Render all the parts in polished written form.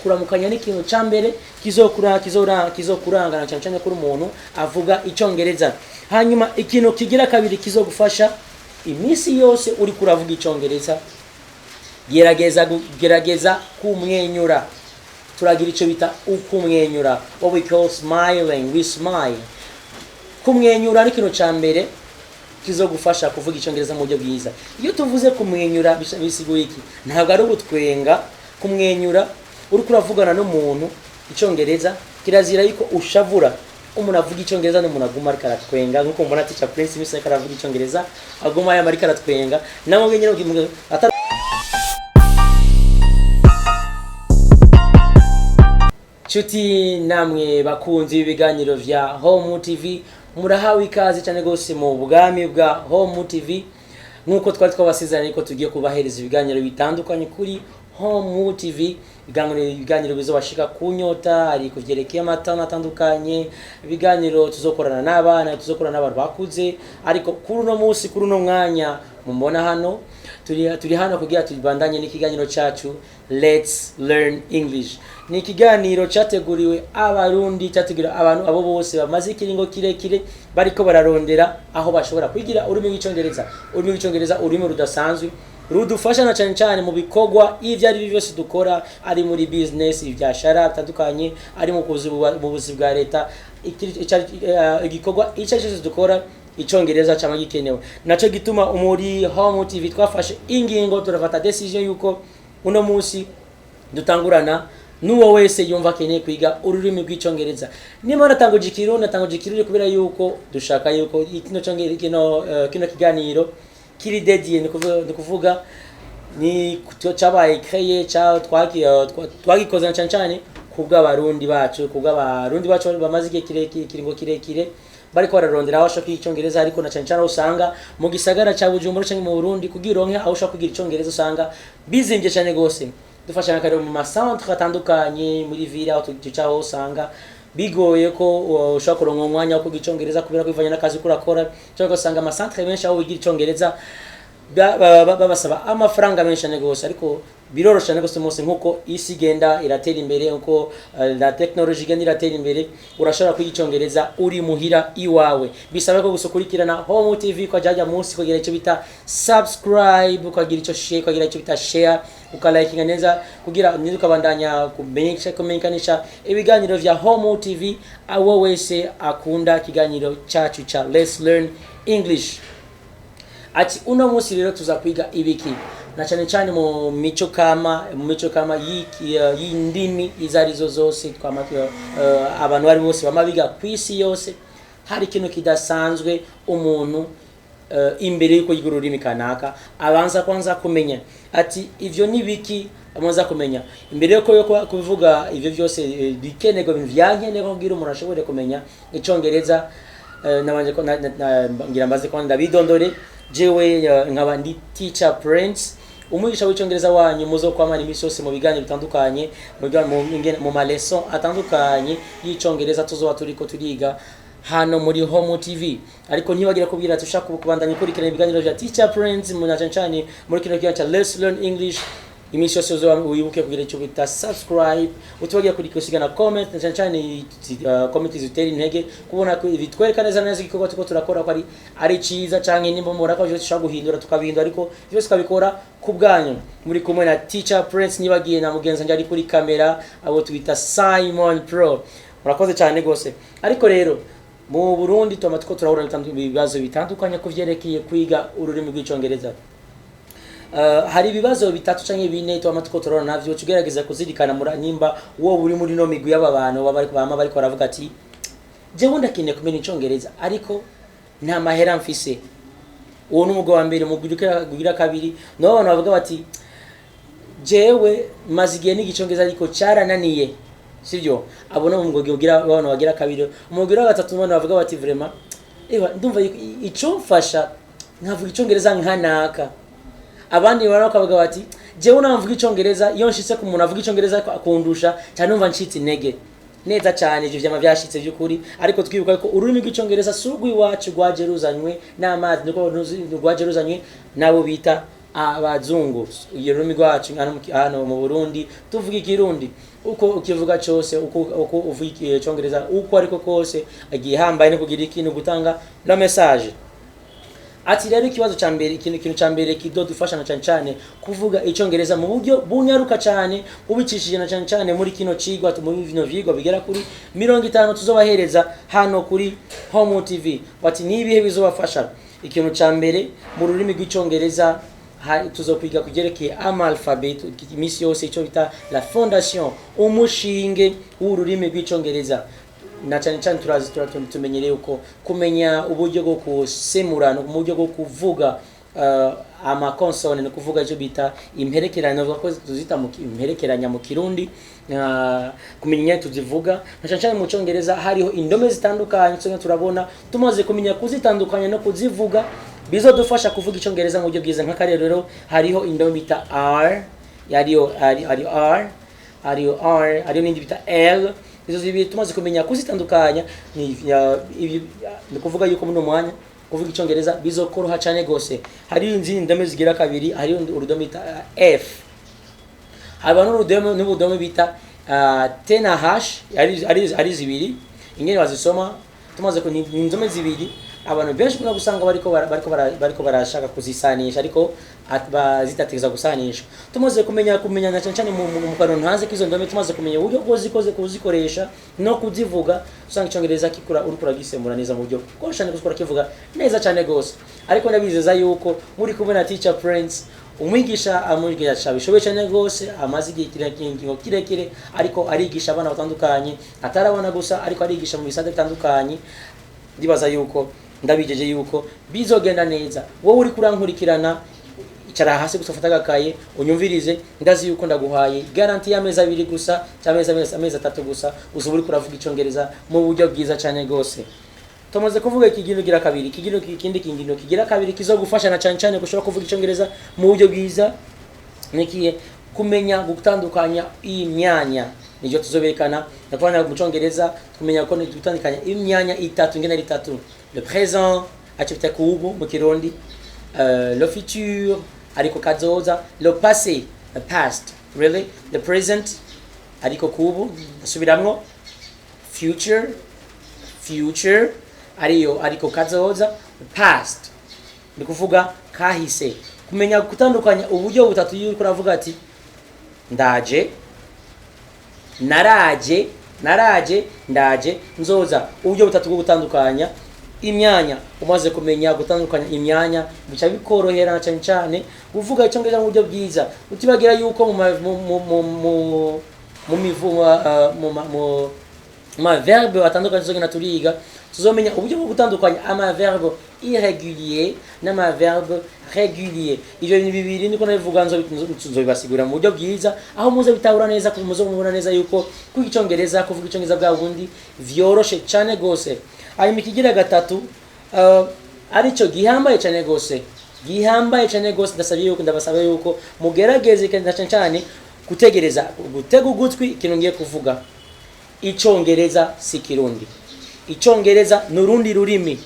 Kuramukanya ni ikintu ca mbere kizokura kizora kizokurangana cyane cyane kuri umuntu avuga icyongereza. Hanyuma ikintu kigira kabiri kizogufasha iminsi yose uri kuravuga icyongereza, gerageza kumwenyura. Turagira icyo bita ukumwenyura, what we call smiling, we smile. Kumwenyura ni ikintu cya mbere kizogufasha kuvuga icyongereza mu buryo bwiza. Iyo tuvuze kumwenyura, bisiguye iki? Ntabwo ari ugutwenga. Kumwenyura, uriko uravugana n'umuntu icyongereza, kirazira yuko ushavura. Umuntu avuga icyongereza n'umuntu aguma ariko aratwenga, nk'uko mubona Teacher Prince imisi ariko aravuga icyongereza, aguma yama ariko aratwenga, nawe nyine atari. Nshuti namwe bakunzi b'ibiganiro vya Home TV, murahawe ikaze cyane rwose mu bwami bwa Home TV. Nk'uko twari twabasezeranye ko tugiye kubahereza ibiganiro bitandukanye kuri Home TV, ibiganiro bizobashika ku nyota, ari kuvyerekeye amatana atandukanye, ibiganiro tuzokorana n'abana, tuzokorana n'abantu bakuze. Ariko kuri uno munsi, kuri uno mwanya mumubona hano, turi hano kugira tubandanye n'ikiganiro cyacu Let's Learn English. Ni ikiganiro cyateguriwe Abarundi, cyateguriwe abantu abo bose bamaze ikiringo kirekire bariko bararondera aho bashobora kwigira ururimi rw'icyongereza. Ururimi rw'icyongereza, ururimi rudasanzwe rudufasha na cyane cyane mu bikorwa ibyo ari byo byose dukora, ari muri business, ibyashara bitandukanye, ari mu buzi bwa leta, igikorwa icyo ari cyo cyose dukora, icyongereza cyaba gikenewe. Nacyo gituma muri Home TV twafashe ingingo, turafata decision yuko uno munsi dutangurana n'uwo wese yumva akeneye kwiga ururimi rw'icyongereza. Niba natanguje ikirundi, natanguje ikirundi kubera yuko dushaka yuko kino cyongereza, kino kiganiro kiri dédié, ni kuvuga ni cyabaye créé, twagikoze na cyane cyane kubw'Abarundi bacu, kubw'Abarundi bacu bamaze igihe kirekire, ikiringo kirekire bariko bararondera aho bashaka kwiga icyongereza. Ariko na cyane cyane aho usanga mu gisagara cya Bujumbura cyangwa mu Burundi, kugira uronke aho ushaka kwigira icyongereza usanga bizimbye cyane gose. Dufashe nk'akarero mu macentre atandukanye muri ville aho tuca, aho usanga bigoye ko ushobora kuronka umwanya wo kwiga icyongereza kubera ko bivanye n'akazi uriko urakora, cyangwa ugasanga amacentre menshi aho wigira icyongereza babasaba amafaranga menshi cyane gose. Ariko biroroshe cyane gose umunsi, nkuko isi igenda iratera imbere, nkuko la technology igenda iratera imbere, urashobora kwiga icyongereza uri muhira iwawe. Bisaba ko gusa ukurikirana Home TV kwa jajya munsi, kugira icyo bita subscribe, ukagira icyo share, ukagira icyo bita share, ukalikinga neza, kugira niba ukabandanya kumenyesha, kumenyekanisha ibiganiro vya Home TV abo wese akunda ikiganiro cyacu cha Let's Learn English. Ati uno munsi rero tuza kwiga ibiki? Na cyane cyane mu mico kama y'indimi izo arizo zose twama abantu bari bose bama biga ku isi yose, hari ikintu kidasanzwe umuntu imbere yuko yiga ururimi kanaka abanza kwanza kumenya. Ati ivyo ni biki abanza kumenya imbere yuko yo kuvuga ivyo byose bikenerwa, ibintu vyankenerwa kugira umuntu ashobore kumenya icongereza? Nabanje ko ngira mbaze ko ndabidondore jewe, nkaba ndi Teacher Prince, umwigisha w'icyongereza wanyu muzokwamana iminsi yose mu biganiro bitandukanye, mu maleçon atandukanye y'icyongereza tuzoba turiko turiga hano muri Home TV. Ariko ntibagira kubwira ati ushaka kubandanya ukurikirana ibiganiro vya Teacher Prince, mu na cyane cyane muri kino kiganiro cya Let's Learn English, iminsi yose uzoba wibuke kugira icyo bita subscribe, utibagira kuri kusiga na comment, na cyane cyane comment zitera intege, kubona ko bitwereka neza neza igikorwa turiko turakora ko ari ciza, canke nimba mubona ko vyose dushobora guhindura, tukabihindura, ariko vyose tukabikora ku bwanyu. Muri kumwe na Teacher Prince, nibagiye na mugenzi wanje ari kuri kamera, abo twita Simon Pro. Murakoze cyane gose. Ariko rero mu Burundi tuba turiko turahura ibibazo bitandukanye ku vyerekeye kwiga ururimi rw'icongereza. Hari ibibazo bitatu canke bine tuba turiko turahura navyo, tugerageza kuzirikana nimba wowe uri muri no migwi y'aba bantu baba bariko bama bariko baravuga ati jewe ndakeneye kumenya icongereza ariko nta mahera mfise. Uwo ni umugwi wa mbere. Umugwi ugira kabiri nabo abantu bavuga bati jewe maze igihe niga icongereza ariko cyarananiye, sibyo? Abo no umugwi ugira abantu bagira kabiri. Umugwi wa gatatu, abantu bavuga bati vraiment, ewa, ndumva yuko ico mfasha nkavuga icongereza nkanaka. Abandi bari bakavuga bati jewe namvuga icongereza, iyo nshitse ku muntu avuga icongereza kundusha cyane numva ncitse intege. Neza cyane, ivyo vyama vyashitse vy'ukuri. Ariko twibuka ko ururimi rw'icongereza si urw'iwacu, rwaje ruzanywe n'amazi, niko rwaje ruzanywe n'abo bita abazungu. Iyo rurimi rwacu hano mu Burundi tuvuga ikirundi. Uko ukivuga cyose, uko uvuga icyongereza uko ariko kose, igihambaye no kugira ikintu gutanga la message. Ati rero ikibazo cya mbere, ikintu cya mbere kidodufasha na cyane cyane kuvuga icyongereza mu buryo bunyaruka cyane, ubicishije na cyane cyane muri kino cigwa, muri bino vyigwa bigera kuri 50 tuzobahereza hano kuri Home TV. Bati nibihe bizobafasha? Ikintu cya mbere, mu rurimi rw'icyongereza tuzokwiga kugerekeye ama-alphabet iminsi yose, icyo bita la fondation, umushinge w'ururimi rw'icyongereza. Na cyane cyane turazi tumenyereye uko kumenya uburyo bwo kusemura no mu buryo bwo kuvuga amakonsone, ni kuvuga icyo bita imperekeranya, bavuga ko tuzita imperekeranya mu Kirundi, kumenya ingene tuzivuga. Na cyane cyane mu cyongereza hariho indome zitandukanye tugenda turabona. Tumaze kumenya kuzitandukanya no kuzivuga, bizodufasha kuvuga icyongereza mu buryo bwiza. Nk'akarero, hariho indome bita R, hariyo ari R, hariyo R, hariyo n'indi bita L. Izo zibiri tumaze kumenya kuzitandukanya, ni kuvuga yuko muri uno mwanya kuvuga icyongereza bizokoroha cyane gose. Hariyo izindi ndome zigira kabiri, hariyo urudome bita F, haba n'urudome bita T na H, ari zibiri. Ingene bazisoma tumaze ni indome zibiri abantu benshi kuna gusanga bariko barashaka kuzisanisha, ariko zitategeza gusanisha. Tumaze kumenya na cyane cyane mu kantu ntaze k'izo ndome, tumaze kumenya uburyo bwo zikoze, kuzikoresha no kuzivuga, usanga icyongereza kikura uriko uragisemura neza mu buryo bworoshye cyane, kuko kivuga neza cyane gose. Ariko ndabizeza yuko muri kumwe na Teacher Prince, umwigisha amwigisha bishoboye cyane rwose, amaze igihe kirekire ariko arigisha abana batandukanye, atarabona gusa, ariko arigisha mu bisate bitandukanye. Ndibaza yuko ndabijeje yuko bizogenda neza. Wowe uri kurankurikirana, icara hasi gusa, ufata agakaye unyumvirize. Ndazi yuko ndaguhaye garantie y'amezi 2 gusa cyangwa amezi 3 gusa, uzoba uriko uravuga icyongereza mu buryo bwiza cyane rwose. Tumaze kuvuga ikigino gira kabiri, ikigino ikindi kingino kigira kabiri kizogufasha na cyane cyane gushobora kuvuga icyongereza mu buryo bwiza nikiye kumenya gutandukanya imyanya. Nivyo tuzoberekana. Ndakuvuga mu cyongereza kumenya ko gutandukanya imyanya itatu, ingene ari itatu: le présent, aco bita kubu mu Kirundi, le futur, ariko kazoza, le passé, the past really, the present, ariko kubu, asubiramwo, future ariyo ariko kazoza, past ni kuvuga kahise. Kumenya gutandukanya uburyo butatu, iyo uriko uravuga ati ndaje, naraje, ndaje, nzoza, uburyo butatu bwo gutandukanya imyanya. Umaze kumenya gutandukanya imyanya, bica bikorohera na cyane cyane kuvuga icyongereza mu buryo bwiza. Utibagira yuko mu ma- mu mu mu mu mu mivumo, mu ma verbe atandukanye tuzogenda turiga, tuzomenya uburyo bwo gutandukanya ama verbe irrégulier n'ama verbe régulier. Ivyo bintu bibiri niko nabivuga, nzobibasigurira mu buryo bwiza, aho muze bitahura neza, muze mubona neza yuko kuvuga icyongereza, kuvuga icyongereza bwa bundi vyoroshe cyane gose. Hanyuma ikigira gatatu, arico gihambaye cyane gose, gihambaye cyane gose, ndasabye yuko, ndabasaba yuko mugerageze kandi na cyane cyane gutegereza, gutega ugutwi ikintu ngiye kuvuga. Icyongereza si Kirundi, icyongereza ni urundi rurimi.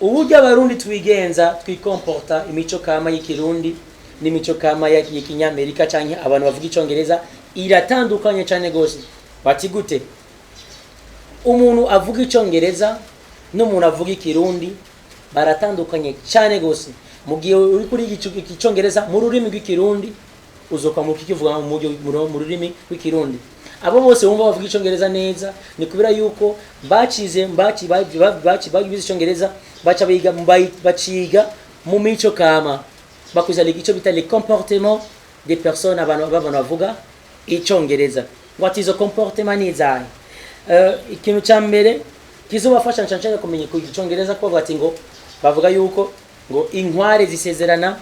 Uburyo abarundi twigenza, twikomporta, imico kama y'ikirundi n'imico kama y'ikinyamerika canke abantu bavuga icyongereza iratandukanye cyane gose. Bati gute? Umuntu avuga icyongereza n'umuntu avuga ikirundi baratandukanye cyane gose. Mu gihe uri kuri icyongereza mu rurimi rw'ikirundi, uzoka mu kikivuga mu rurimi rw'ikirundi. Abo bose wumva bavuga icyongereza neza ni kubera yuko bacize baci baci bagize icyongereza, baca biga baciga mu mico kama, bakuza icyo bita les comportements des personnes, abantu bavuga icyongereza. Ngo ati izo comportement ni izahe? Ikintu cya mbere kizobafasha cyane cyane kumenya ku icyongereza, ko bavuga ati ngo bavuga yuko ngo inkware zisezerana,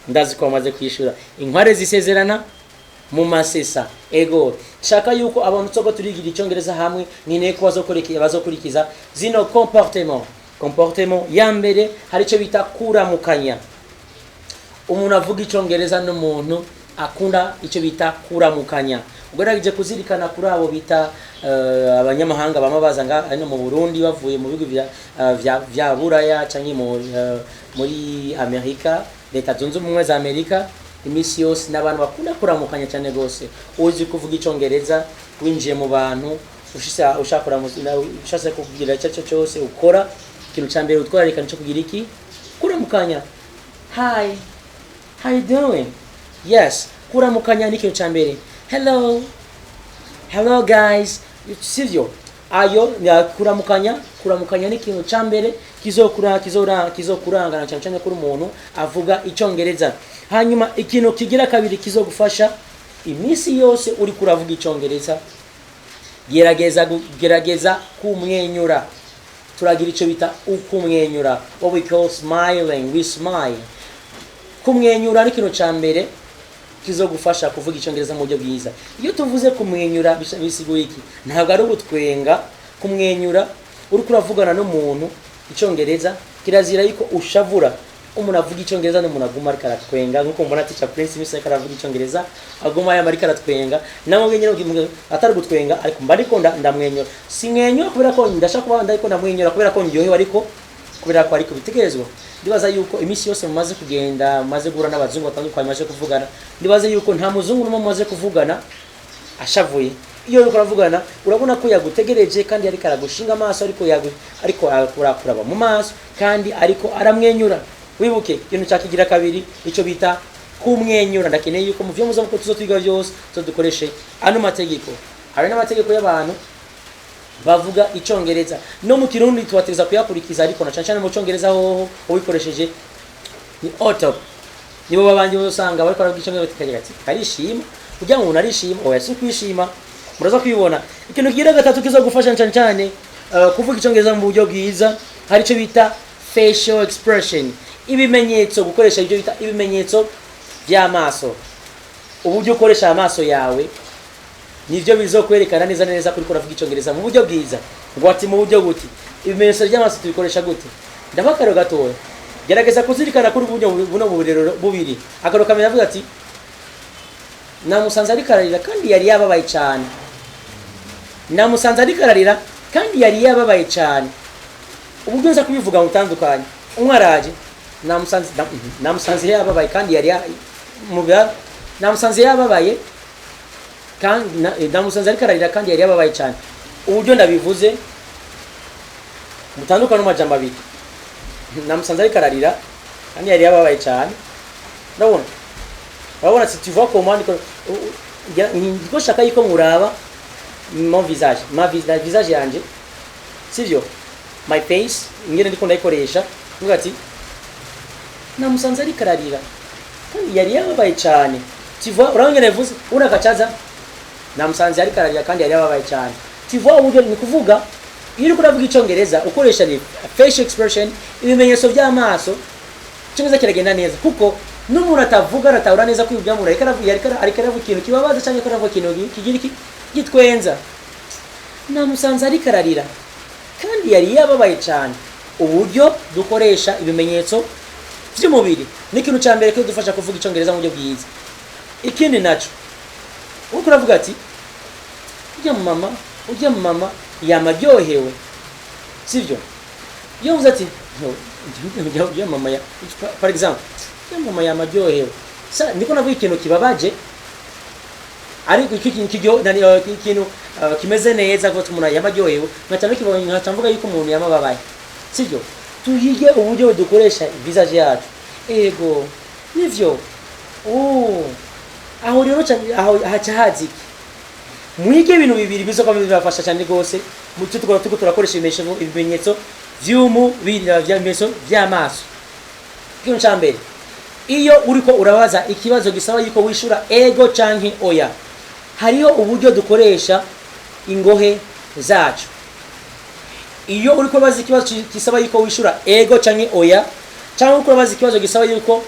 ndazi ko bamaze kwishura, inkware zisezerana mu masesa. Ego, shaka yuko abantu tsoko turigira icyongereza hamwe, nkeneye ko bazokurikiza zino comportement. Comportement ya mbere, hari icyo bita kuramukanya. Umuntu avuga icyongereza n'umuntu akunda icyo bita kuramukanya. Ugerageje kuzirikana kuri abo bita abanyamahanga bama baza nga hano mu Burundi bavuye mu bihugu vya Buraya canke muri Amerika, Leta Zunze Ubumwe za Amerika. Iminsi yose n'abantu bakunda kuramukanya cyane rwose. Uzi kuvuga Icyongereza, winjiye mu bantu, ushise ushaka ushatse kugira icyo ari cyo cyose ukora, ikintu cya mbere utwararika nico kugira iki? Kuramukanya. "Hi, how you doing?" Yes, kuramukanya ni ikintu cya mbere. "Hello, hello guys," sivyo? Ayo ni kuramukanya. Kuramukanya ni ikintu cya mbere kizokura kizora kizokurangana cyane cyane kuri umuntu avuga Icyongereza. Hanyuma ikintu kigira kabiri kizogufasha iminsi yose uri kuravuga Icyongereza, gerageza kumwenyura. Turagira icyo bita ukumwenyura, what we call smiling. We smile. Kumwenyura ni ikintu cya mbere kizogufasha kuvuga Icyongereza mu buryo bwiza. Iyo tuvuze kumwenyura, bisiguye iki? Ntabwo ari ugutwenga. Kumwenyura, uriko uravugana n'umuntu Icyongereza, kirazira yuko ushavura. Umuntu avuga Icyongereza n'umuntu aguma ariko aratwenga, nkuko mubona Teacher Prince imisi ariko aravuga Icyongereza, aguma yama ariko aratwenga. Namwe nyine atari gutwenga, ariko mba ariko ndamwenyura. Simwenyura kubera ko ndashaka kuba ariko ndamwenyura kubera ko ndyohewe, ariko kubera ko ariko bitegerezwa. Ndibaza yuko iminsi yose mumaze kugenda, mumaze guhura n'abazungu batandukanye, mumaze kuvugana, ndibaza yuko nta muzungu n'umwe mumaze kuvugana ashavuye. Iyo uriko uravugana, urabona ko yagutegereje kandi ariko aragushinga amaso, ariko ariko arakuraba mu maso kandi ariko aramwenyura. Wibuke ikintu cya kigira kabiri, icyo bita kumwenyura. Ndakeneye yuko mu vyo muza ko tuzotwiga byose tuzodukoreshe ano mategeko. Hari n'amategeko y'abantu bavuga Icyongereza. No mu Kirundi tubategeza kuyakurikiza, ariko na cyane cyane mu Cyongereza hoho ubikoresheje ni top. Nibo babandi usanga bariko baravuga Icyongereza bakagira ati karishima, kugira ngo umuntu arishima. Oya, si kwishima, muraza kwibona. Ikintu kigira gatatu kizogufasha cyane cyane kuvuga Icyongereza mu buryo bwiza, hari icyo bita facial expression, ibimenyetso, gukoresha ibyo bita ibimenyetso by'amaso. Uburyo ukoresha amaso yawe nivyo bizokwerekana neza neza kuri kuravuga Icyongereza mu buryo bwiza. Ngo ati mu buryo buti ibimenyetso by'amaso tubikoresha gute? Ndavuga akarero gatoya. Gerageza kuzirikana kuri buno buno burero bubiri. Akaro kamenya avuga ati namusanze ariko ararira kandi yari yababaye cyane. Namusanze ariko ararira kandi yari yababaye cyane. Uburyo nza kubivuga mu butandukanye, umwe araje, namusanze yababaye kandi yari namusanze yababaye kandi namusanze ariko ararira kandi yari yababaye cyane. Uburyo ndabivuze mutandukane n'amajambo abiri: namusanze ariko ararira kandi yari yababaye cyane. Ndabona urabona, si tu vois comment ndiko shaka yuko muraba mon visage, ma visage, visage yanje, sivyo? My face, ingene ndiko ndayikoresha, mvuga ati namusanze ariko ararira kandi yari yababaye cyane. Tu vois, urabona ingene bivuze? Ubona akacaza namusanze ariko ararira kandi yari yababaye cyane. Tu vois uburyo? Ni kuvuga iyo uriko uravuga Icyongereza ukoresha ni facial expression, ibimenyetso by'amaso, Icyongereza kiragenda neza, kuko n'umuntu atavuga aratahura neza ko ibyo muntu ariko aravuga ikintu kibabaza cyangwa ariko aravuga ikintu kigira iki gitwenza. Namusanze ariko ararira kandi yari yababaye cyane. Uburyo dukoresha ibimenyetso by'umubiri ni ikintu cya mbere kidufasha kuvuga Icyongereza mu buryo bwiza. Ikindi naco, uriko uravuga ati ujya mama yamaryohewe, sivyo? Iyo uvuze ati ujya mama ya, par exemple, ujya mama yamaryohewe, sa ndiko navuga ikintu kibabaje, ariko iki kintu nani, ikintu kimeze neza kuko umuntu yamaryohewe, nkaca mbikibonye, nkaca mvuga yuko umuntu yamababaye, sivyo? Tuyige uburyo dukoresha visage yacu. Ego, nivyo. Oh, aho rero aho haca haza iki? Mwige ibintu bibiri bizoka bibafasha cyane rwose mu cyo tukora tuko turakoresha ibimenyetso vy'umubiri, ibimenyetso vy'amaso. Ikintu ca mbere, iyo uriko urabaza ikibazo gisaba yuko wishura ego canke oya, hariho uburyo dukoresha ingohe zacu. Iyo uriko urabaza ikibazo gisaba yuko wishura ego canke oya, cyangwa uriko urabaza ikibazo gisaba yuko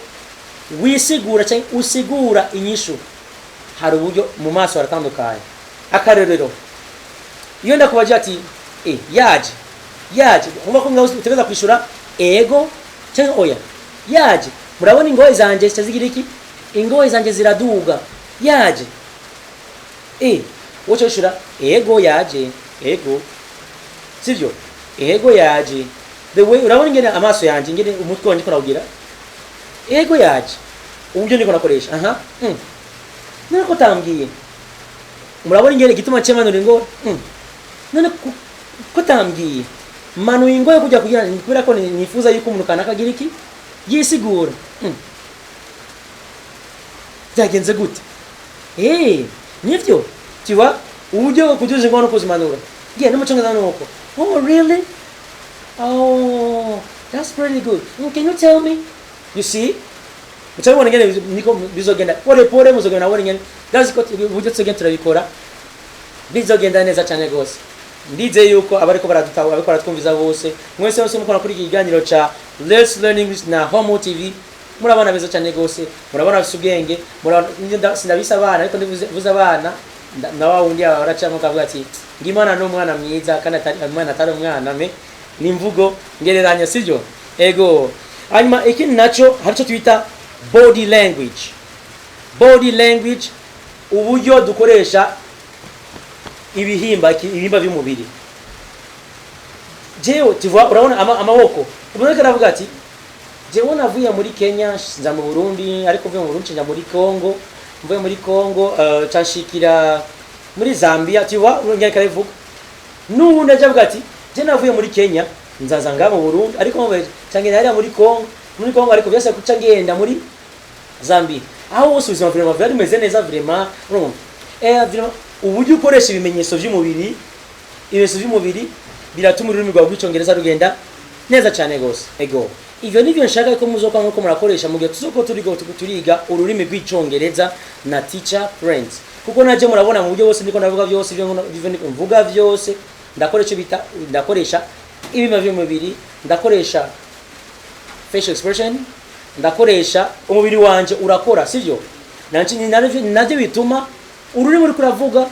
wisigura canke usigura inyishu, hari uburyo mu maso haratandukanye. Akarorero, iyo ndakubaje ati yaje, yaje, nkumva ko ngaho utegereza kwishura ego cyangwa oya. Yaje, murabona ingohe zanje zigira iki? Ingohe zanje ziraduga. Yaje, wowe wishura ego yaje, ego, sivyo? Ego yaje. The way urabona ingene amaso yanje, ingene umutwe wanje kurawugira, ego yaje. Uburyo ndiko nakoresha aha, None ko tambwiye, murabona ingene igituma cemanura ingohe. None ko tambwiye, manuye ingohe kujya kugira kubera ko nifuza yuko umuntu kanaka agira iki yisigura. Byagenze gute? Nivyo, tu vois, uburyo bwo kuduza ingohe no kuzimanura. Ngiye no mu Cyongereza nuko: "Oh, really? Oh, that's pretty good. Can you tell me?" You see, mucabibona ingene niko bizogenda pole pole, muzogenda nabona ingene ndazi ko uburyo tuzogenda turabikora bizogenda neza cyane gose. Ndizeye yuko abariko baradutaho, abariko baratwumviza bose, mwese bose mukora kuri iki kiganiro ca Let's Learn English na Home TV, murabona beza cyane gose, murabona bafise ubwenge, murabona. Sindabisa abana, ariko ndivuze vuze abana na wa wundi aracamo kavuga ati ngimana ni umwana mwiza kandi atari umwana, atari umwana me ni imvugo ngereranya, sibyo? Ego. Hanyuma ikindi naco hari ico twita body language. Body language, uburyo dukoresha ibihimba by'umubiri. Jewe, tu vois, urabona amaboko, umuntu ariko aravuga ati: "Jewe navuye muri Kenya nza mu Burundi, ariko mvuye mu Burundi nja muri Congo, mvuye muri Congo canshikira muri Zambia." Tu vois, urongera karavuga n'ubundi aje avuga ati: "Je navuye muri Kenya nzaza nga mu Burundi, ariko mvuye cangenda hariya muri Congo, muri Congo ariko byose kuca ngenda muri Zambia." Aho hose ubuzima vraiment bwari bumeze neza vraiment. Urumva, vraiment uburyo ukoresha ibimenyetso by'umubiri, ibimenyetso by'umubiri biratuma ururimi rwawe rw'Icyongereza rugenda neza cyane gose. Ego, ivyo nivyo nshaka ko muzoka nkuko murakoresha mu gihe tuzoko turiga turiga ururimi rw'Icyongereza na Teacher Prince, kuko naje murabona mu buryo bwose ndiko ndavuga byose, ivyo ndiko mvuga byose ndakoresha bita ndakoresha ibima by'umubiri, ndakoresha facial expression, ndakoresha umubiri wanje urakora, sivyo? Navyo bituma ururimi uriko uravuga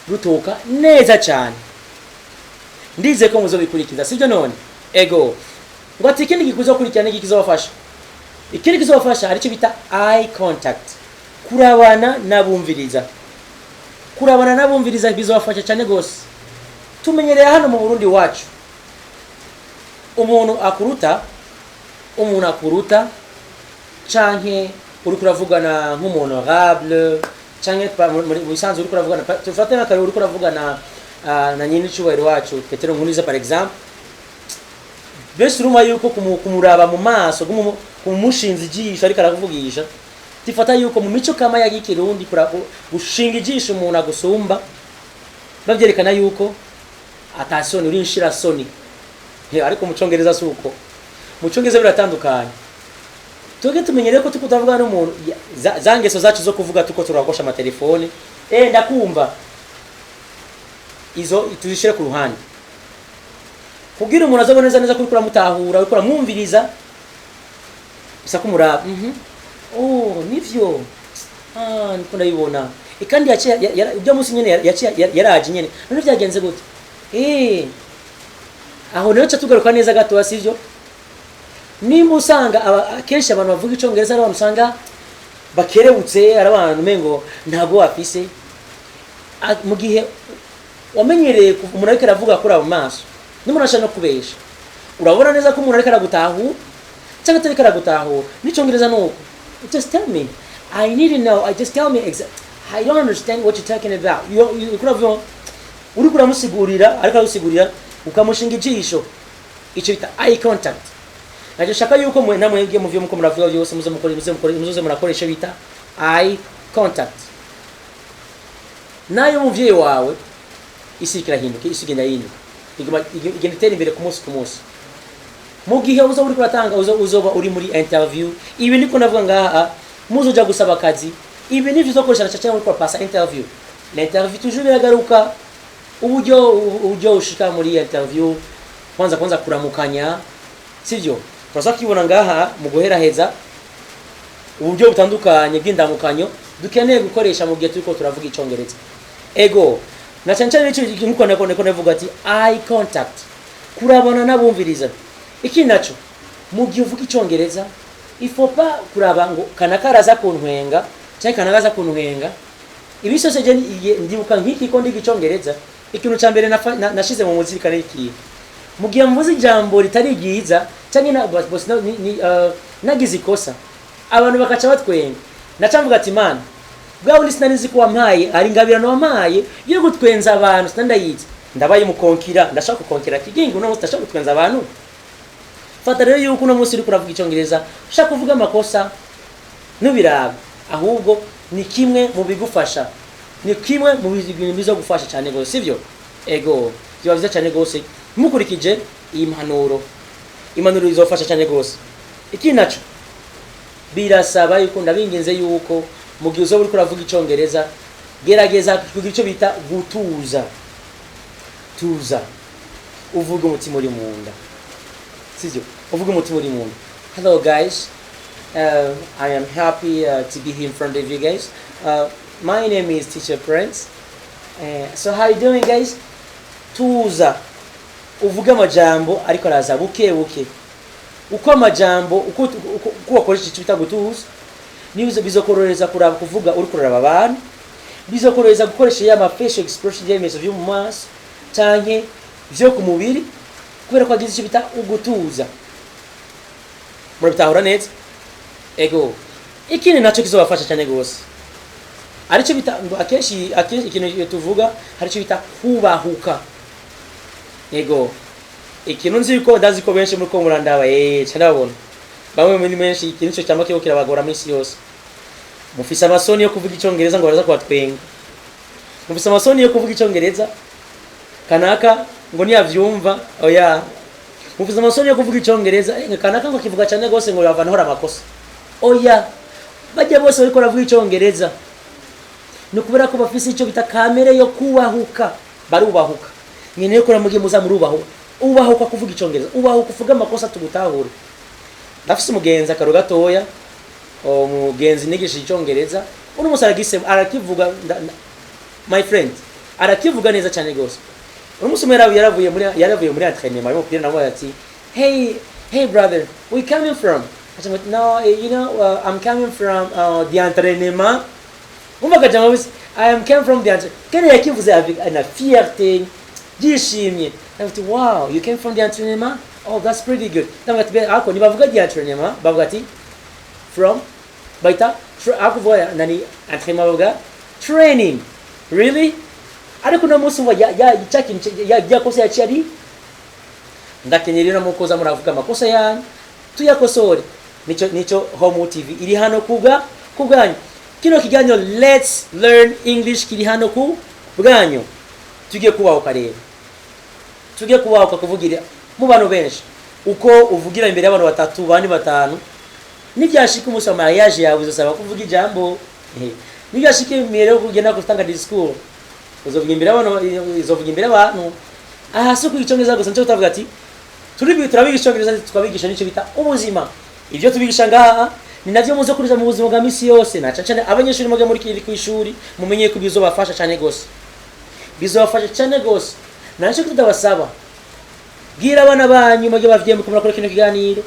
rutoka neza cyane. Ndize ko muzobikurikiza, sibyo none? Ego. Ngo ati ikindi gikuza gukurikirana n'iki kizobafasha, ikindi kizobafasha aricyo bita eye contact, kurabana n'abumviriza. Kurabana n'abumviriza bizobafasha cyane gose. Tumenyereye hano mu Burundi wacu, umuntu akuruta, umuntu akuruta canke uriko uravugana nk'umu honorable canke mu bisanzwe uriko uravugana, tufate nk'akarorero, uriko uravugana na nyine icubahiro wacu Petero Nkurunziza par exemple, benshi urumva yuko kumuraba mu maso, kumushinza ijisho ariko arakuvugisha, tifata yuko mu mico kama ya Kirundi gushinga ijisho umuntu agusumba bavyerekana yuko atasoni, uri inshirasoni. Ariko mu Congereza si uko, mu Congereza biratandukanye. Twebwe tumenyereye ko tuko turavuga n'umuntu, za ngeso zacu zo kuvuga tuko turakosha amatelefone, ndakumva, izo tuzishire ku ruhande kugira umuntu azabone neza neza ko uriko uramutahura, uriko uramwumviriza. Bisa kumuraba: Oh, nivyo, ah, niko ndabibona." Kandi yaciye ibyo munsi nyene yaciye yaraje nyene: "None vyagenze gute?" Aho rero ca tugaruka neza gato, sivyo? Nimba usanga akenshi abantu bavuga Icongereza ari abantu usanga bakerebutse, ari abantu umengo ntabwo bafise. Mu gihe wamenyereye umuntu ariko aravuga kuri abo maso, n'umuntu ashaka no kubesha, urabona neza ko umuntu ariko aragutahura cyangwa atariko aragutahura. N'Icongereza ni uko: "Just tell me, I need to know. I just tell me exact, I don't understand what you're talking about." Uriko uravuga, uriko uramusigurira, ariko aragusigurira, ukamushinga ijisho, icyo bita eye contact. Nacyo shaka yuko mwe namwe muvyo muko muravuga byose muze mukore muze mukore muzoze murakoresha bita eye contact. Nayo umuvyeyi wawe, isi iriko irahinduka, isi igenda yihinduka, igenda itera imbere ku munsi ku munsi. Mu gihe uzoba uriko uratanga, uzoba uri muri interview, ibi niko navuga ngaha, muzoja gusaba akazi, ibi nivyo uzokoresha na cyane uriko urapasa interview. L'interview toujours biragaruka, uburyo ushika muri interview, kwanza kuramukanya, sivyo? Turaza kwibona ngaha mu guheraheza uburyo butandukanye bw'indamukanyo dukeneye gukoresha mu gihe turiko turavuga Icongereza. Ego, na cyane cyane icyo nkuko nako navuga ati eye contact, kurabana n'abumviriza. Ikindi naco, mu gihe uvuga Icongereza, il faut pas kuraba ngo kanaka araza kuntwenga cyangwa kanaka aza kuntwenga. Ibi byose je ndibuka nk'iki ko ndiga Icongereza, ikintu ca mbere nashize mu muzirikane ikintu: mu gihe mvuze ijambo ritari ryiza cyangwa na, boss, nagize ikosa. Abantu bakaca batwenga. Naca mvuga ati: "Mana, bwa bundi sinari nzi ko wampaye, ari ingabirano wampaye yo gutwenza abantu, sinandayizi. Ndabaye mukonkira, ndashaka gukonkera Kigingi uno munsi, ndashaka gutwenza abantu." Fata rero yuko uno munsi uriko uravuga Icyongereza, ushaka kuvuga amakosa, ntubirabe, ahubwo ni kimwe mu bigufasha, ni kimwe mu bintu bizogufasha cyane gose, sivyo? Ego, biba byiza cyane gose mukurikije iyi mpanuro. Impanuro izofasha cyane gose. Ikindi naco birasaba yuko, ndabinginze yuko mu gihe uzoba uriko uravuga Icongereza, gerageza kugira icyo bita gutuza. Tuza, uvuge umutima uri mu nda, sivyo? Uvuge umutima uri mu nda. "Hello guys, I am happy to be here in front of you guys. My name is Teacher Prince. So how you doing, guys?" Tuza, uvuge amajambo ariko araza buke buke. Uko amajambo uko wakoresha icyo bita gutuza, nibizo bizokorohereza kuraba kuvuga uri kuraba abantu, bizokorohereza gukoresha ya ma facial expression, y'ibimenyetso vyo mu maso canke vyo ku mubiri, kubera ko wagize icyo bita ugutuza. Murabitahura neza? Ego. Ikindi naco kizobafasha cyane gose, aricyo bita ngo akenshi ikintu iyo tuvuga, hari icyo bita kubahuka. Ego, ikintu nzi ko ndazi ko benshi muri ko murandaba, ca ndababona bamwe muri benshi, ikintu cyo cyangwa kiriko kirabagora minsi yose. Mufise amasoni yo kuvuga Icyongereza ngo baraza kubatwenga, mufise amasoni yo kuvuga Icyongereza kanaka ngo niyavyumva. Oya, mufise amasoni yo kuvuga Icyongereza kanaka ngo kivuga cyane gose ngo yava ntora amakosa. Oya, bajya bose bariko baravuga Icyongereza ni ukubera ko bafise icyo bita kamere yo kubahuka, barubahuka. Nkeneye ko mugiye muza murubahuka, ubahuka kuvuga Icyongereza, ubahuka uvuga amakosa tugutahure. Ndafise umugenzi akaro gatoya, umugenzi nigishije Icyongereza, uno munsi aragise arakivuga. My friend arakivuga neza cyane gose. Uno munsi umwe yaravuye muri entraînement y'umupira, nawe ati: "Hey, hey brother, where you coming from?" I said, "No, I'm coming from the entraînement." Umva akajambo bise "I am came from the entraînement", kandi yakivuze avec na fierté, yishimye. Ndavuga ati: "Wow, you came from the entraînement? Oh, that's pretty good." Ndavuga ati: "Ariko nibavuga the entraînement, bavuga ati from, baita ako kuvuga nani entraînement, bavuga training, really." Ariko uno munsi umva ya cya kintu ya kosa yaciye ari. Ndakeneye rero mukoza muravuga amakosa yanyu tuyakosore. Nico Home TV iri hano kubwa kubwanyu. Kino kiganiro Let's Learn English kiri hano ku bwanyu. Tugiye kubahuka rero, tugiye kubahuka kuvugira mu bantu benshi. Uko uvugira imbere y'abantu batatu, bane, batanu, nibyashika umunsi wa mariage yawe uzosaba kuvuga ijambo. Nibyashika imbere yo kugenda gutanga discours, uzovuga imbere y'abantu, uzovuga imbere y'abantu. Aha si kwiga Icyongereza gusa. Nicyo tutavuga ati turi turabigisha Icyongereza, tukabigisha n'icyo bita ubuzima. Ibyo tubigisha ngaha ni navyo muzo kuriza mu buzima bwa misi yose, na cyane cyane abanyeshuri muge muri kiri kwishuri, mumenye ko bizobafasha cyane gose, bizobafasha cyane gose. Nacyo tutabasaba, bwira abana banyu muge bavye muko murakora kino kiganiro,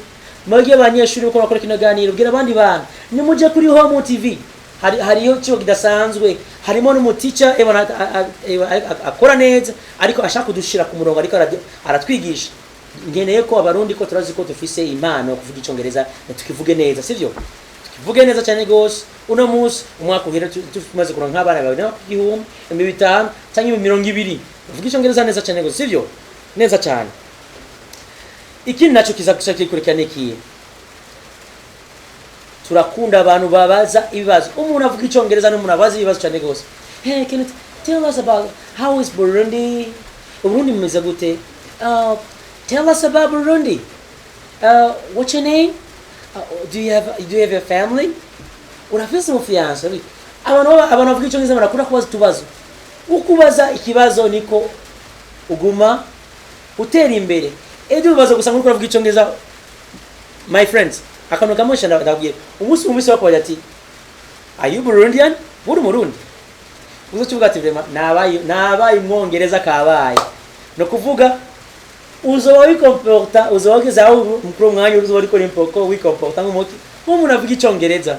muge abanyeshuri muko murakora kino kiganiro, bwira abandi bantu nimuje kuri Home TV. Hariyo ikigo kidasanzwe, harimo n'umutica ebona akora neza, ariko ashaka kudushira ku murongo, ariko aratwigisha. Ngeneye ko Abarundi ko turazi ko dufise impano yo kuvuga Icongereza, tukivuge neza, sivyo? Tukivuge neza cyane gose. Uno munsi umwaka uhera tumaze kuronka nk'abana bawe 1000, 5000 cyangwa 20,000 bavuga Icongereza neza cyane gose, sivyo? Neza cyane. Ikindi naco kiza kikurikirana ikihe? Turakunda abantu babaza ibibazo. Umuntu avuga Icyongereza n'umuntu abaza ibibazo cyane gose. "Hey, can you tell us about how is Burundi? Burundi mumeze gute? Tell us about Burundi. What's your name? Do you have a family? Urafise umufiancé?" Abantu bavuga Icyongereza barakunda kubaza utubazo. Ukubaza ikibazo niko uguma utera imbere. Ibyo bibazo gusa nk'uko uravuga Icyongereza, my friends, akantu kamwe ndababwira: umunsi umwe wakubaza ati: "Are you Burundian? Uri Umurundi?" Uzoca uvuga ati: "Vraiment nabaye Umwongereza kabaye." No kuvuga uzoba wikomporta, uzoba wageze aho mukuru umwanya uzoba uriko urimpoko wikomporta nk'umuntu avuga Icyongereza.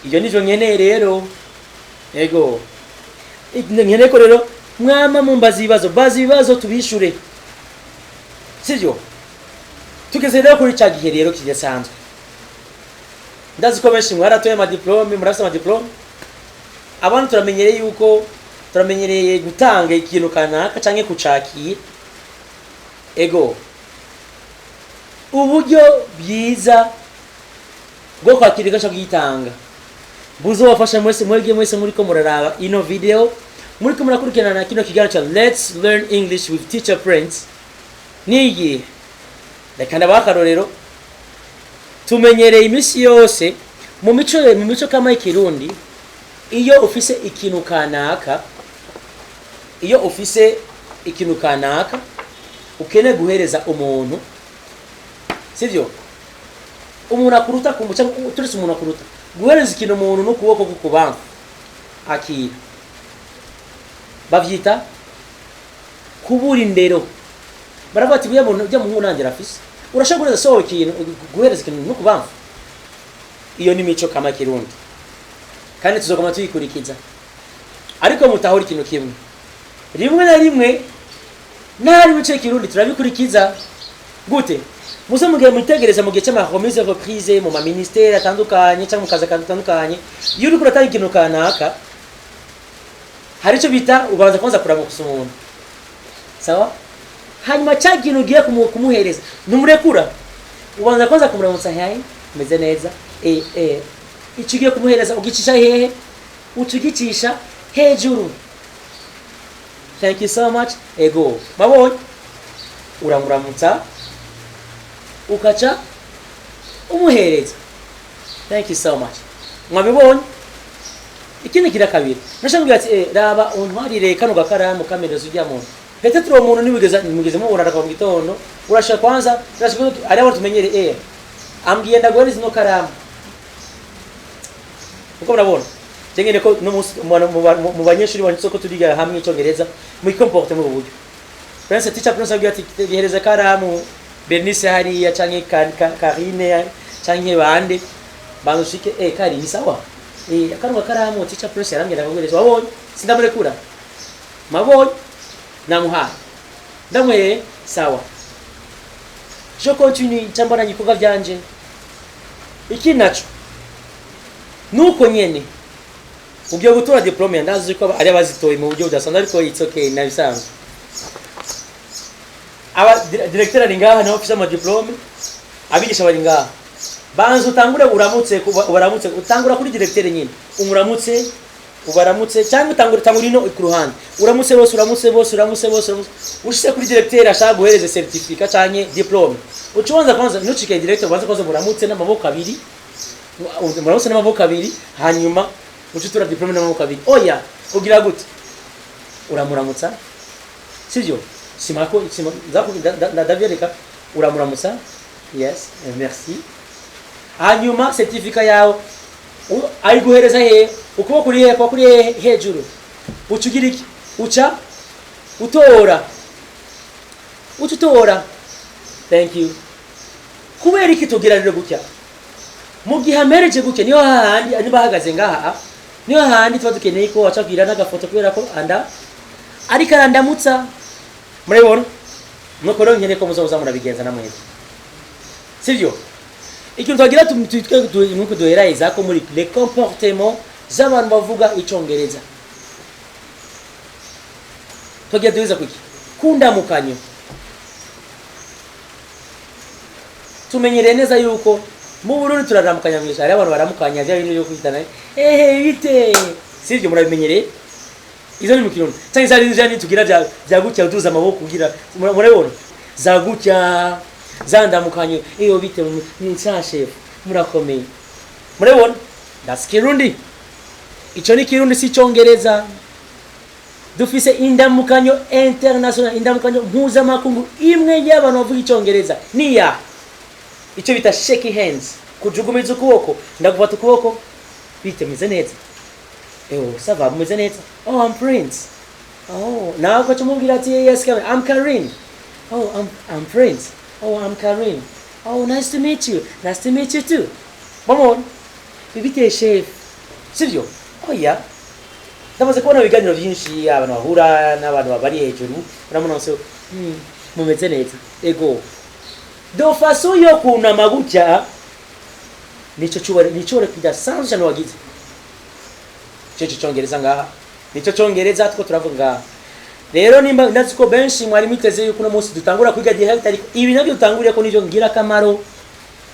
Ibyo nivyo nkeneye rero. Ego, nkeneye ko rero mwama mumbaza ibibazo, baza ibibazo tubishure, sivyo? Tugeze rero kuri cya gihe rero kidasanzwe. Ndazi ko benshi mwaratoye amadiplome, murafise amadiplome. Abantu turamenyereye yuko turamenyereye gutanga ikintu kanaka canke kucakira. Ego, uburyo bwiza bwo kwakira igaca kuyitanga buzobafasha mwese, mwebwe mwese muriko muraraba ino video, muriko murakurikirana kino kiganiro ca Let's Learn English with Teacher Prince, niyihe? Reka ndabaha akarorero. Tumenyereye iminsi yose mu mico kama y'ikirundi, iyo ufise ikintu kanaka, iyo ufise ikintu kanaka ukeneye guhereza umuntu, sivyo, umuntu akuruta ku cyangwa turetse umuntu akuruta, guhereza ikintu umuntu n'ukuboko k'ukubamfu, akira, bavyita kubura indero. Baravuga ati: "Uriya muntu, ujya muhungu nta ndero afise." Urashobora guhereza so ikintu, guhereza ikintu n'ukubamfu. Iyo ni mico kama kirundi kandi tuzogoma tuyikurikiza. Ariko mutahura ikintu kimwe: rimwe na rimwe n'ahari mico y'ikirundi turabikurikiza gute? Muze mugihe mwitegereza mu gihe cy'ama remise reprise mu maministeri atandukanye cyangwa mu kazi atandukanye, iyo uriko uratanga ikintu kanaka, hari icyo bita ubanza kwanza kuramutsa umuntu, sawa? Hanyuma cya kintu ugiye kumuhereza ntumurekura, ubanza kwanza kumuramutsa: "Hayi, meze neza." Icyo ugiye kumuhereza ugicisha hehe? Uca ugicisha hejuru: "Thank you so much." Ego, mabonye uramuramutsa, ukaca umuhereza: "Thank you so much." Mwabibonye? Ikindi kira kabiri, nashambwira ati: "Raba untwarire kano gakaramu kamereza ujya muntu." Peut-être uwo muntu ntiwigeze mugeze mubona mu gitondo. Urashaka kwanza, urashaka ari abo tumenyere, ambwiye ndaguhereza ino karamu. Uko murabona je ko no mu banyeshuri banje ko turiga hamwe icongereza, mu comporte mu buryo Prince, Teacher Prince abwira ati: "Gihereza karamu Bernice hariya canke Karine canke bande." Banzushike: "Kari ni sawa, kano karamu Teacher Prince yarambwira akaguhereza." Wabonye sindamurekura, mabonye namuhaye, ndamwereye, sawa, je continue, nca mbona ibikorwa byanje. Iki naco nuko nyene ugiye gutora diplome, ndazi ko ari abazitoye mu buryo budasanzwe, ariko it's okay, nabisanzwe. Aba directeur ari ngaha, niwe ofise ama diplome, abigisha bari ngaha. Banza utangure uramutse, ubaramutse. Utangura kuri directeur nyine, umuramutse, ubaramutse, cyangwa utangura ino ku ruhande, uramutse bose, uramutse bose, uramutse bose, uramutse, ushyize kuri directeur ashaka guhereza certificat canke diplome. Uca ubanza kwanza, ntucike directeur, ubanza kwanza muramutse n'amaboko abiri, muramutse n'amaboko abiri, hanyuma uca utura diplome n'amaboko abiri. Oya, ugira gute? Uramuramutsa, sivyo? Simako sima ndavyereka. Uramuramutsa: "Yes, merci." Hanyuma certificat yawe ayiguhereza hehe? Ukuboko kuri hehe? Kuba kuri hehe? Hejuru. Uca ugira iki? Uca utora, uca utora: "Thank you." Kubera iki tugira rero gutya? Mu gihe amereje gutya, niyo hahandi niba ahagaze ngaha, niyo hahandi tuba dukeneye ko waca kugira n'agafoto, kubera ko anda ariko arandamutsa. Murabibona? Nuko rero nkeneye ko muzoza murabigenza namwebwe, sivyo? Ikintu twagira nuko duheraheza ko muri les comportements z'abantu bavuga icongereza, twagira duheza kuki? Kundamukanyo. Tumenyereye neza yuko mu Burundi turaramukanya mw'ijoro, hariho abantu baramukanya bya bintu byo kwitana: "Ehe, bite?" Sivyo? Murabimenyereye, izo ni mu kirundi, cyangwa za zindi tugira bya gutya, uduza amaboko kugira murabibona za gutya zandamukanye: "Iyo bite, ni sa chef, murakomeye." Murabibona? That's Kirundi. Ico ni Kirundi, si Icongereza. Dufise indamukanyo international, indamukanyo mpuzamakungu imwe y'abantu bavuga Icongereza, niya icyo bita shaking hands, kujugumiza ukuboko. Ndagufata ukuboko: "Bite, meze neza?" "Ewo, ça va, meze neza." "Oh, I'm Prince." "Oh." Nawe ukaca umubwira ati: "Yes, come, I'm Karin." "Oh, I'm Prince." "Oh, I'm Karin." "Oh, nice to meet you." "Nice to meet you too." Mabona bibiteye chef, sivyo? Oya, ndamaze kubona ibiganiro byinshi, abantu bahura n'abantu bari hejuru, urabona bose: "Mumeze neza." Ego, de façon yo kunama gutya. Nico cyubahiro, ni icyubahiro kidasanzwe cyane wagize. Cyo cyongereza ngaha, nicyo cyongereza two turavuga ngaha. Rero nimba ndazi ko benshi mwari mwiteze yuko uno munsi dutangura kwiga direct, ariko ibi nabyo dutanguriye ko nivyo ngira akamaro.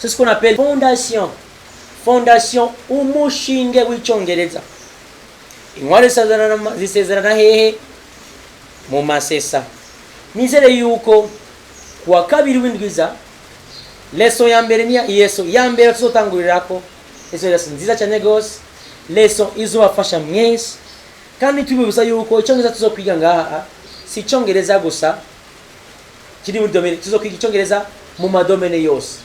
C'est ce qu'on appelle fondation, fondation, umushinge w'icyongereza. Inkware zisezerana hehe? Mu masesa. Nizere yuko kuwa kabiri w'indwiza leçon ya mbere, niya leçon ya mbere tuzotangurirako. Izo leçon nziza cyane gose, leçon izobafasha mwese. Kandi tubibuza yuko icyongereza tuzokwiga ngaha si icyongereza gusa kiri muri domaine. Tuzokwiga icyongereza mu ma domaines yose.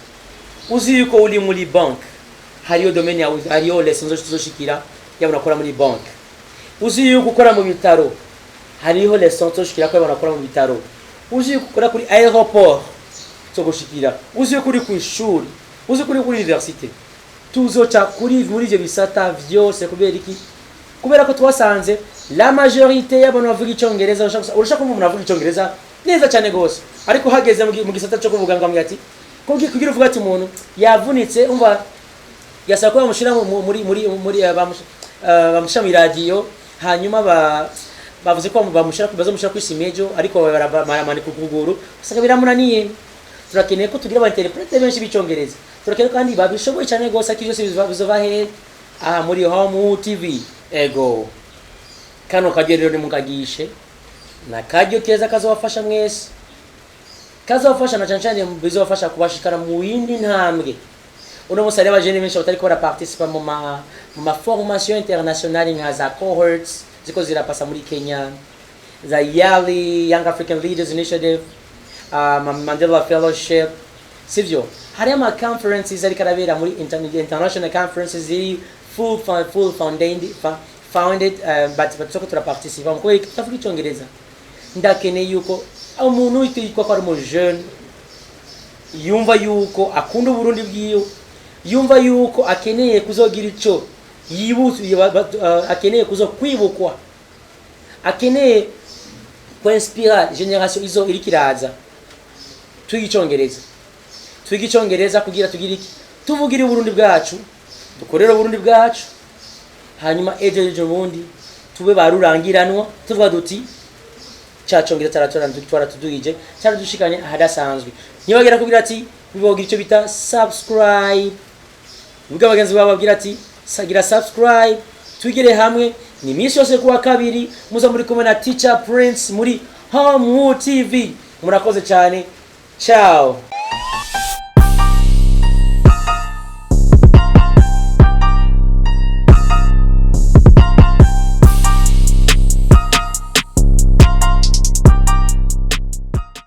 Uzi yuko uri muri banque, hariyo domaine yawe, hariyo leçon tuzoshikira yabona akora muri banque. Uzi yuko ukora mu bitaro, hariho leçon tuzoshikira ko yabona akora mu bitaro. Uzi yuko ukora kuri aéroport, tuzogushikira. Uzi yuko uri ku ishuri, uzi ko uri kuri université, tuzoca kuri muri ivyo bisata vyose. Kubera iki? Kubera ko twasanze la majorité y'abantu bavuga icyongereza, urashaka kumva umuntu avuga icyongereza neza cyane gose, ariko hageze mu gisata cyo kuvuga ngo ambwira ati kugira uvuga ati umuntu yavunitse, umva yasaba ko bamushyira muri bamushyira mu iradiyo, hanyuma bavuze ko bamushyira, bazamushyira kuri simejo, ariko baramanika ukuguru, usanga biramunaniye. Turakeneye ko tugira aba interprètes benshi b'icyongereza, turakeneye kandi babishoboye cyane rwose. Ariko byose bizova hehe? Aha muri Home TV. Ego, kano karyo rero nimukagishe, na karyo keza kazobafasha mwese, kazobafasha na cyane cyane bizobafasha kubashikana mu yindi ntambwe. Uno munsi hariho abajene benshi batariko baraparticipa mu ma formation internationale nka za cohorts ziko zirapasa muri Kenya, za YALI, Young African Leaders Initiative, Mandela Fellowship, sivyo? Hariho ama conferences ariko arabera muri international conferences ziri full founded, but tuko turaparticipa kubera iki? Tutavuga icyongereza. Ndakeneye yuko umuntu witwa ko ari umu jeune yumva yuko akunda Uburundi bwiwe, yumva yuko akeneye kuzogira ico yibutse, akeneye kuzo kwibukwa, akeneye kwinspira génération izo iriko iraza. Twiga icyongereza, twiga icyongereza kugira tugire iki? Tuvugire Uburundi bwacu, dukorere Uburundi bwacu, hanyuma ejo ejo bundi tube barurangiranwa, tuvuga duti cya cyongereza twaratudugije, cyaradushikanye ahadasanzwe. Ntibagera kubwira ati bibogira icyo bita subscribe, ubwo bagenzi babo babwira ati sagira subscribe, twigire hamwe. Ni iminsi yose kuwa kabiri muza muri kumwe na Teacher Prince muri Home TV. Murakoze cyane, ciao.